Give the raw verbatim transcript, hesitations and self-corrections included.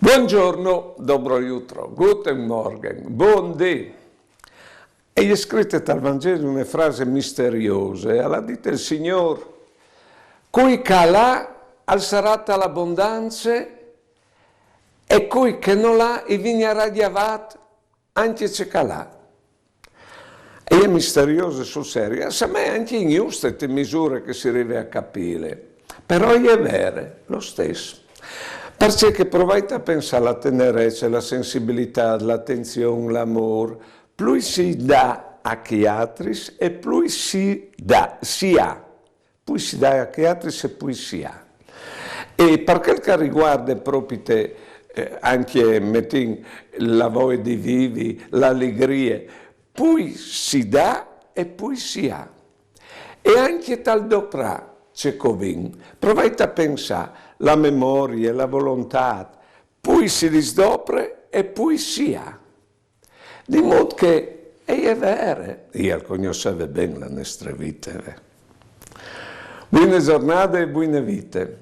Buongiorno, dobro jutro, guten Morgen, bundì. E je scrite tal Vangeli une frase misteriose. Al à dite il Signôr: «Cui che al à, al sarà tal abondance, e cui che nol à, i vignarà gjavât ancje ce che al à.» E je misteriose sul serio, e somee ancje injuste, te misure che si rive a capîle. Però e je vere, lo stes. Parcè che provait a pensâ: la tenerece, la sensibilitât, l'atenzion, l'amôr, plui si da a chei altris e plui si da, si à. Plui si da a chei altris e plui si à. E par chel che al riguarde propite, eh, ancje, metìn, la voie di vivi, la ligrie, plui si da e plui si à. E ancje tal doprâ ce che o vin, provait a pensâ: la memorie, la volontât, plui si lis dopre e plui si à. Di mût che e je vere, jê al cognosseve ben la nestre vite, eh. Buine zornade e buine vite.